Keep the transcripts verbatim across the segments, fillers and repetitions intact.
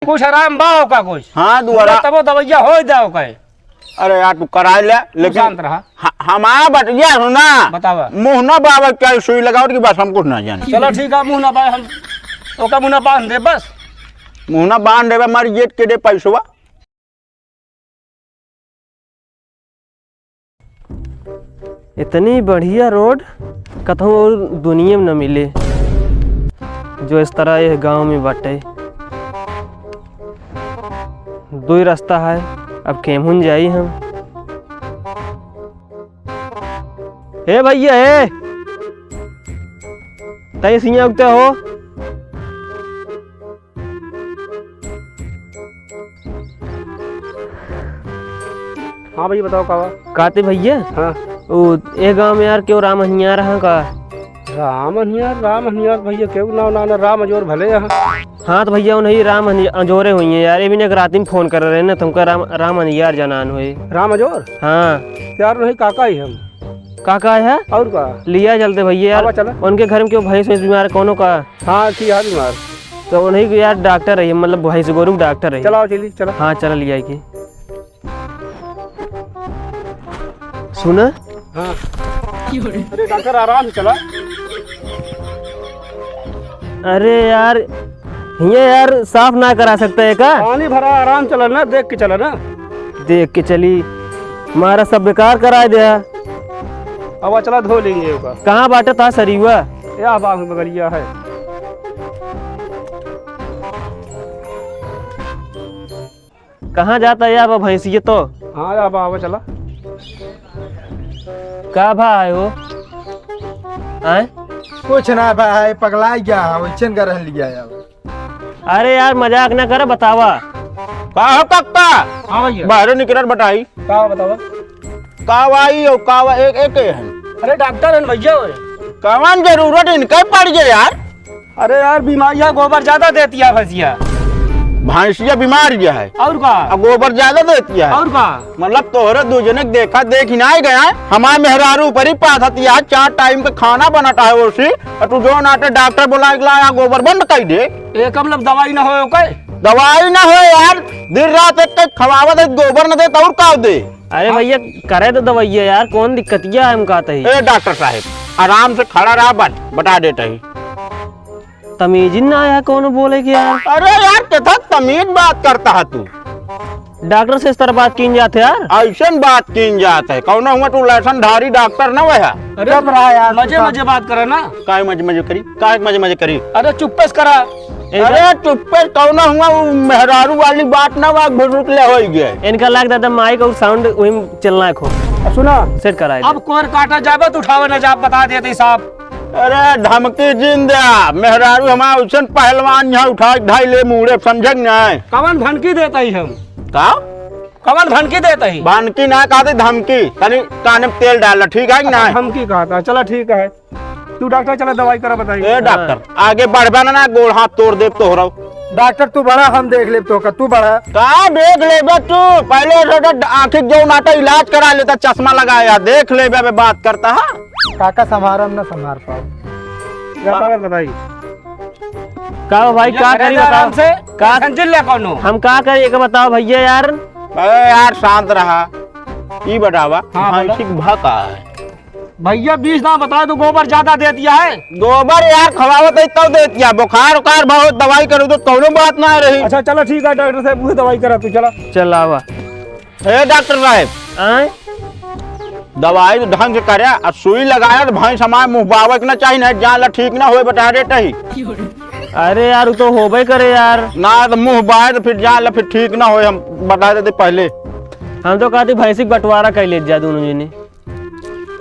कुछ आराम बा ओका कुछ? हाँ, दुआरा। तबो दवइया होइ दे ओके। अरे यार, तू कराइ ले, लेकिन शांत रहा। ह-, हमार बतिया सुना। बतावा। मुँह ना बावे के सुई लगावत कि बस हम कुछ ना जाने। चलो ठीक है, मुँह ना बावे, हम ओका मुँह ना बांध दे बस। मुँह ना बांध देबे, मर जेत के दे पैसवा। इतनी बढ़िया रोड कतहूँ और दुनिया में न मिले, जो इस तरह यह गांव में बाटे। दो ही रास्ता है, अब केमहुन जाई हम। ए भैया, ए, तई सिया उगते हो? हाँ भैया, बताओ का बा? काते भैया? हाँ। ओ, ए गाँव में यार केउ राम हनियार रहा का? राम हनियार, राम हनियार भैया, केउ ना, ना, ना, राम अजोर भले यहाँ। हाँ तो भैया, उन्हीं राम हनि-, अजोरे हुई हैं यार, ये भी ने एक रात में फोन कर रहे हैं ना, तुमका राम, राम हनियार जनान हुए। राम अजोर? हाँ। यार, उन्हीं काका ही हम। काका है? और का? लिया चलते भैया यार। आवा चला। उनके घर में केउ भैंस वैंस बीमार है, कौनो का? हाँ, थी यार बीमार। तो उन्हीं के यार डॉक्टर है, मतलब भैंस गोरू के डॉक्टर है। चलाओ, चली, चला। हाँ, चला लिया के। सुना? हाँ। अरे डॉक्टर, आराम से चला। अरे यार, ये यार साफ ना करा सकता है का? पानी भरा, आराम चला ना, देख के चला ना। देख के चली, हमारा सब बेकार कराए दे। अब चला धो लेंगे ओका। कहाँ बाटे ता सरिवा? या बाग में बगलिया है। कहाँ जाता है अब भैंसिया तो? हाँ, अब आवा चला। का भा है हो? आय? कुछ ना भा है, पगला गया है, वैसन का रह लिया है अब। अरे यार, मजाक ना कर, बतावा। का हो कक्का? हाँ भैया। बाहर निकल बताई। का बतावा? का वाई हो, का वा-, एक, एक है। अरे डॉक्टर है भैया ओए। कवन जरूरत इनके पड़ गए यार? अरे यार, बीमारियाँ गोबर ज्यादा देती है भैंसिया। भैंसिया बीमार गया है। और का? अब गोबर ज्यादा देती है। और का? मतलब तोहरे दू जने के देखा देखी ना गया है। हमार मेहरारू ऊपर ही पाथत यार, चार टाइम का खाना बनत है ओसी, और तू जो नाटे डॉक्टर बुला के लाया, गोबर बंद कर दे। एक मतलब दवाई ना होए ओके? दवाई ना होए यार, दिन रात एक, एक खवावत है, गोबर न दे तो और का दे? अरे हाँ। भैया, करे तो दवाइया यार, कौन दिक्कतिया है हम कहते ही? ए डॉक्टर साहब, आराम से खड़ा रहा, बस बता देता ही। तमीज ही ना आया कौन बोले के यार। अरे यार, कितना तमीज बात करता है तू। डॉक्टर से इस तरह बात कीन जात है यार। ऐसन बात कीन जात है, कौनो हुआ तू लैसन धारी डॉक्टर न वह। अरे चुप रहा यार, मजे तू मजे बात करे ना। काय मजे मजे करी, काय मजे मजे करी? अरे चुप्पे से करा। एक अरे चुप्पे, कौनो हुआ वो मेहरारू वाली बात ना, वहाँ घुटुक ले होई गए। इनका लाग दादा माइक और साउंड वही चलना है खूब। सुना, सेट कराए अब दे। कोर काटा जाबे तो उठावे ना जाब, बता देते साहब। अरे धमकी जिन द्या, मेहरारू हमार उछन पहलवान यहाँ उठा ढाई ले मूड़े, समझे कि नहीं? कवन धमकी देता ही हम? का? कवन धमकी देता ही? धमकी ना कहते, धमकी। तनी काने में तेल डाल, ठीक है कि अच्छा, नहीं? धमकी कहता, चला ठीक है। तू डॉक्टर चला दवाई करा बताई। ए डॉक्टर, हाँ। आगे बढ़बा ना, ना गोड़ हाथ तोड़ देब तोहरा। डॉक्टर तू बढ़ा, हम देख लेब तोहका, तू बढ़ा। का देख लेबे तू? पहले तो आँखी के जो नाटा इलाज करा लेता, चश्मा लगाया, देख लेबे, अबे बात करता है। काका संभारम ना संभार पाओ। क्या बात बताई? का हो भाई, का करी बताओ? आराम से, का tension ले कौनो? हम का करी, एक बताओ भैया यार। अरे यार, शांत रहा। ई बतावा, हाँ, भैंसी बोला। के भा का है? भैया, बीस दाम बताओ तो गोबर ज्यादा दे दिया है। गोबर यार खवावत है तब दे दिया, बुखार उखार बहुत दवाई करो तो कौनो बात ना रही। अच्छा चलो ठीक है डॉक्टर साहब, उहे दवाई करा तू, चला। चल आवा। ए डॉक्टर साहब, आय? दवाई तो ढंग से करे, आ सुई लगाया तो भैंस हमारे मुँह बावे के ना चाहिए, ना जान ला ठीक ना होए, बता देते ही। अरे यार, वो तो होबे करे यार। ना तो मुँह बाए तो फिर जान ला फिर ठीक ना होए, हम बता देते पहले। हम तो कहती भैंसी के बंटवारा कर ले जा दोनों जने।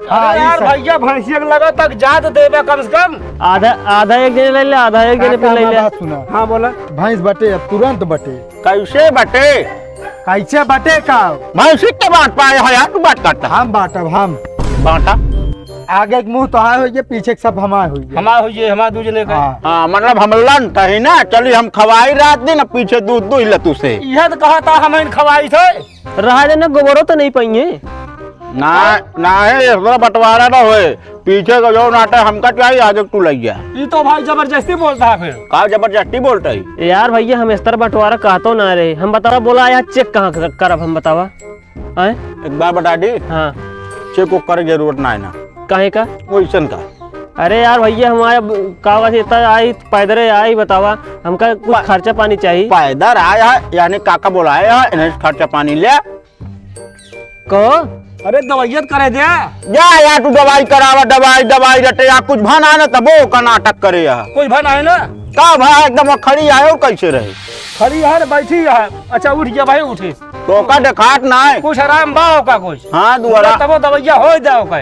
हाँ, अरे ई यार सही। भैया, भैंसिया के लगा तक जात देबे कम से कम। आधा, आधा एक जने ले ले, आधा एक जने पे काका, ले हमार ले। बात सुना। हाँ, बोला। भैंस बटे, अब तुरंत बटे। कैसे बटे? कैसे बटे का? भैंसी के बात पाए है यार, तू बात करता। हम बांटब, हम। बांटा। आगे के मुँह तोहार होइए, पीछे के सब हमार होइए। हमार होइए, हमार दू जने का। हाँ। हाँ, मतलब हम लंट है ना, चली हम खवाई रात दिन, अब पीछे दूध दुहि ले तू से। यह तो कहा था हम इन खवाई थे। रहा देना, गोबरो तो नहीं पाइए। ना, ना है, इस तरह बंटवारा ना होए। पीछे का जो नाटा हमका चाहिए, आगे तू लइ जा। ई तो भाई जबरदस्ती बोलता है फिर। का जबरदस्ती बोलता है? यार भैया, हम इस तरह बंटवारा कहतो ना रहे। हम बतावा, बोला यार, check कहाँ क-, करब हम, बतावा? आए? एक बार बता दी। हाँ। Check को करे जरूरत ना है ना। काहे का? वैसन का। अरे यार भैया, हम आए, अब का बात, इतना आई, पैदरे आई, बतावा, हमका कुछ पै-, खर्चा पानी चाहिए। पैदर आया है, यानी काका बोलाया है, इन्हें खर्चा पानी ले। कहो। अरे दवाइया तो करे दे। जा यार, तू दवाई करावा, दवाई, दवाई रटे यार, कुछ भा ना है ना, तबो का नाटक करे यार। कुछ भा ना है ना? का भा, एकदम खड़ी आए और कैसे रहे? खड़ी है ना, बैठी है। अच्छा, उठ गया भाई, उठे। तो का देखात ना है? कुछ आराम बा का कुछ? हाँ, दुआरा। तबो दवाइया हो जाओ का।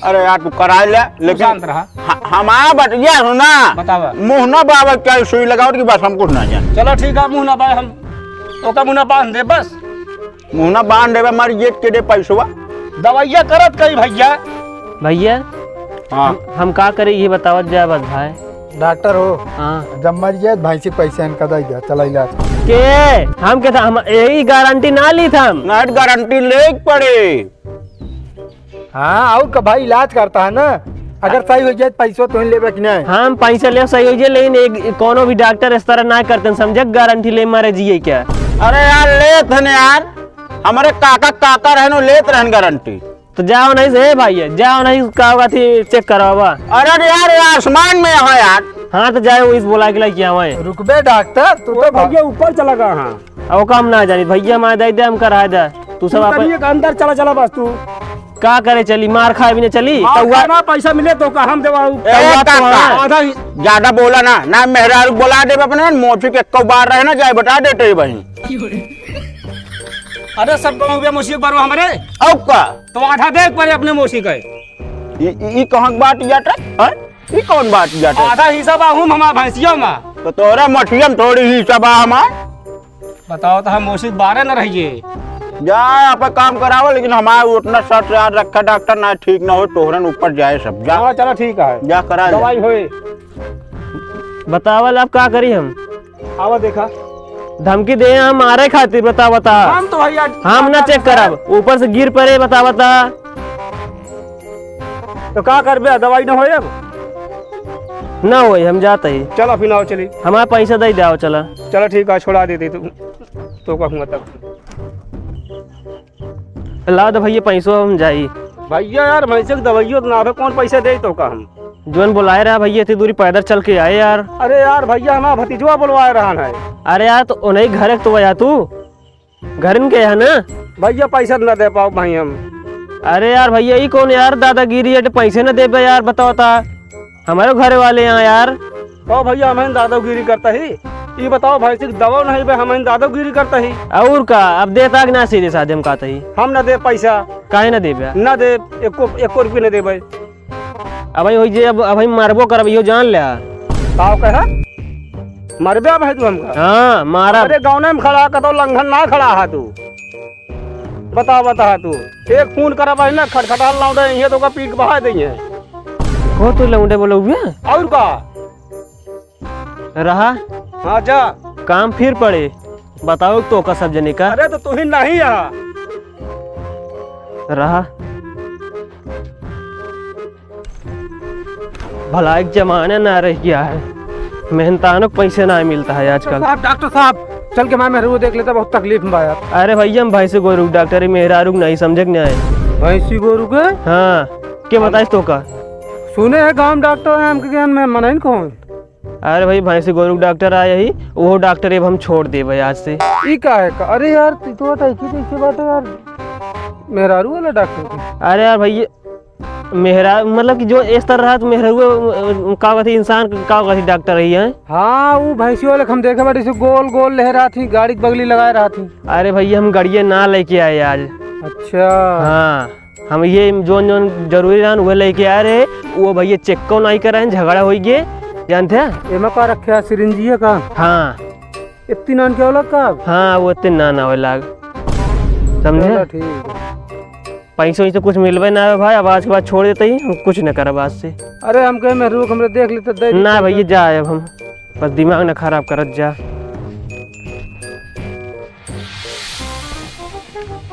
अरे यार, तू करा ले, लेकिन शांत रहा। ह-, हमारा बतिया सुना। बतावा। मुँह ना बाबा क्या सुई लगाओ कि बस हम कुछ ना जाने। चलो ठीक है, मुँह ना बाय हम, ओका मुँह ना बांध दे बस। मुँह ना बांध देबे, मर जेठ के दे पैसवा। दवाइया करत कई भैया। भैया, हाँ। हम, हम का करी, ये बतावत जा बस भाई। डॉक्टर हो, हाँ। जब मर जाए, भैंसी के पैसे इनका दे दे, चला इलाज। के? हम के था, हम यही गारंटी ना ली था हम। नाइट गारंटी ले पड़े। हाँ, और का भाई, इलाज करता है ना, अगर सही हो जाए तो पैसो तो ही लेबे कि नहीं? हम पैसा ले सही हो जाए, लेकिन एक, कोनो भी डॉक्टर इस तरह ना करते हैं, समझे? गारंटी ले मारे जिए क्या? अरे यार, लेत हन यार, हमारे काका, काका रहन, वो लेत रहन गारंटी। तो जाओ नहीं से, ए भाई, जाओ नहीं, का होगा थी, check करवावा। अरे यार, ये आसमान में है यार। हाँ, तो जाए, वो इस बोला के लेके आवे। रुकबे डॉक्टर, तू ओ तो भैया, ऊपर चला गया, हाँ। अब ओका हम ना जानी, भैया, हमारे दे दे, हम करा दे। तू सब तू अपन तनिक अंदर चला, चला बस तू। का करे चली, मार खाए भी ना चली। मार कौआ खाना, पैसा मिले तो का हम देवाऊ। ए, कौआ तो काका, हाँ। आधा ही ज्यादा बोला ना, ना मेहरारू बोला दे अपने, मोची के एको बार रहे ना जाए, बता देते ही भाई। अरे सब गाँव में मोची एक बार हमारे। अब का? तो आधा देख पड़े अपने मोची का। ई, ई, ई कहाँ की बात जाता? हैं? ई कौन बात जाता? आधा हिस्सा बा हम हमार भैंसियों में। तो तोरा मठिया में थोड़ी हिस्सा बा हमार। बताओ तो हम मोची के बारे न रहिए। जा, आप काम कराओ, लेकिन हमारा उतना शर्त याद रखा, डॉक्टर ना ठीक ना हो, तोहरन ऊपर जाए सब। जा। हाँ, चलो ठीक है। जा करा ले। दवाई होए। बतावल, अब का करी हम? आवा देखा। धमकी दे हम मारे खातिर, बता, बता। हम तो भैया हम ना check करब, ऊपर से गिर पड़े, बता, बता। तो का करबे, दवाई न होए अब? ना होए, हम जाते ही। चलो फिर आओ चली। हमारा पैसा दे दे, आओ चला। चलो ठीक है, छोड़ा देते तू, तो कहूँगा तब। ला दे भैया पैसो, हम जाई। भैया यार, भैंसे के दवाइयो तो ना आवे, कौन पैसा दे तो का हम? जोन बोलाए रहा भैया, इतनी दूरी पैदल चल के आए यार। अरे यार भैया, हमारा भतीजवा बोलवाए रहा है। अरे यार, तो उन्हीं घर तो आया तू, घर इनके है ना? भैया पैसा ना दे पाओ भाई हम। अरे यार भैया, ई कौन यार दादागिरी है, पैसे ना देबे यार, बताओ ता। हमारे घर वाले यहाँ यार। ओ भैया, हमें दादागिरी करता ही। ई बताओ, भैंसी के दवा नहीं बे, हमें दादागिरी करता ही। और का, अब देता कि ना सीधे साधे हम कहते ही। हम ना दे पैसा। काहे ना देबे? ना दे, एको, एको रुपये ना देबे। अब होई जे, अब, अब मारबो करब, इहो जान ले। का कहा? मरबे अब है तू हमका? हाँ, मारब। अरे गाँव में खड़ा, कतो लंघन ना खड़ा है तू। बता, बता तू। एक फोन करब है ना, खटखटा लौंडे, ये तो का पीट बहा देंगे। को तू लौंडे बोलो हुए? और का? रहा। हाँ, जा। काम फिर पड़े। बताओ तो का सब जने का। अरे तो तू ही नहीं यहाँ। रहा। भलाई के जमाना ना रह गया है, मेहनतानों को पैसे ना मिलता है आजकल। साहब, डॉक्टर साहब, चल के मैं मेहरू देख लेता, बहुत तकलीफ में बा यार। अरे भैया, हम भैंसी गोरू के डॉक्टर ही, मेहरारू के नहीं, समझे कि नहीं आए? भैंसी गोरू के? हाँ, के बताइस तो का? सुने है गाँव में डॉक्टर है, हमके ज्ञान में मनाइन कौन? अरे भाई, भैंसी गोरू के डॉक्टर आए ही, वो डॉक्टर अब हम छोड़ देबे आज से। ई का है का? अरे यार, तू तो ऐसी तैसी बात है यार, मेहरारू वाला डॉक्टर के। अरे यार भैया, मेहरा-, मतलब कि जो इस तरह रहा तो मेहरारू, अ, का कहती इंसान का कहती डॉक्टर रही है? हाँ, वो भैंसी वाले के हम देखे बाटी से गोल गोल लहरा थी, गाड़ी के बगली लगाए रहा थी। अरे भैया, हम गड़िया ना लेके आए आज। अच्छा। हाँ, हम ये जोन जोन जरूरी रहन वो लेके आए रहे। वो भैया चेक को नहीं करे हैं, झगड़ा हो गए, जानते हैं? एमा का रखे है, सिरिंजिया का? हाँ। इतनी नान के होला का? हाँ, वो इतनी नान आवे लाग, समझे? चलो ठीक है। पैसों वैसे कुछ मिलबे ना है भाई, अब आज के बाद छोड़ देते ही, हम कुछ न करब आज से। अरे हम कहे मेहरू हमरे देख लेते, दे ना देते। भैया, जा अब हम, बस दिमाग ना खराब करत जा।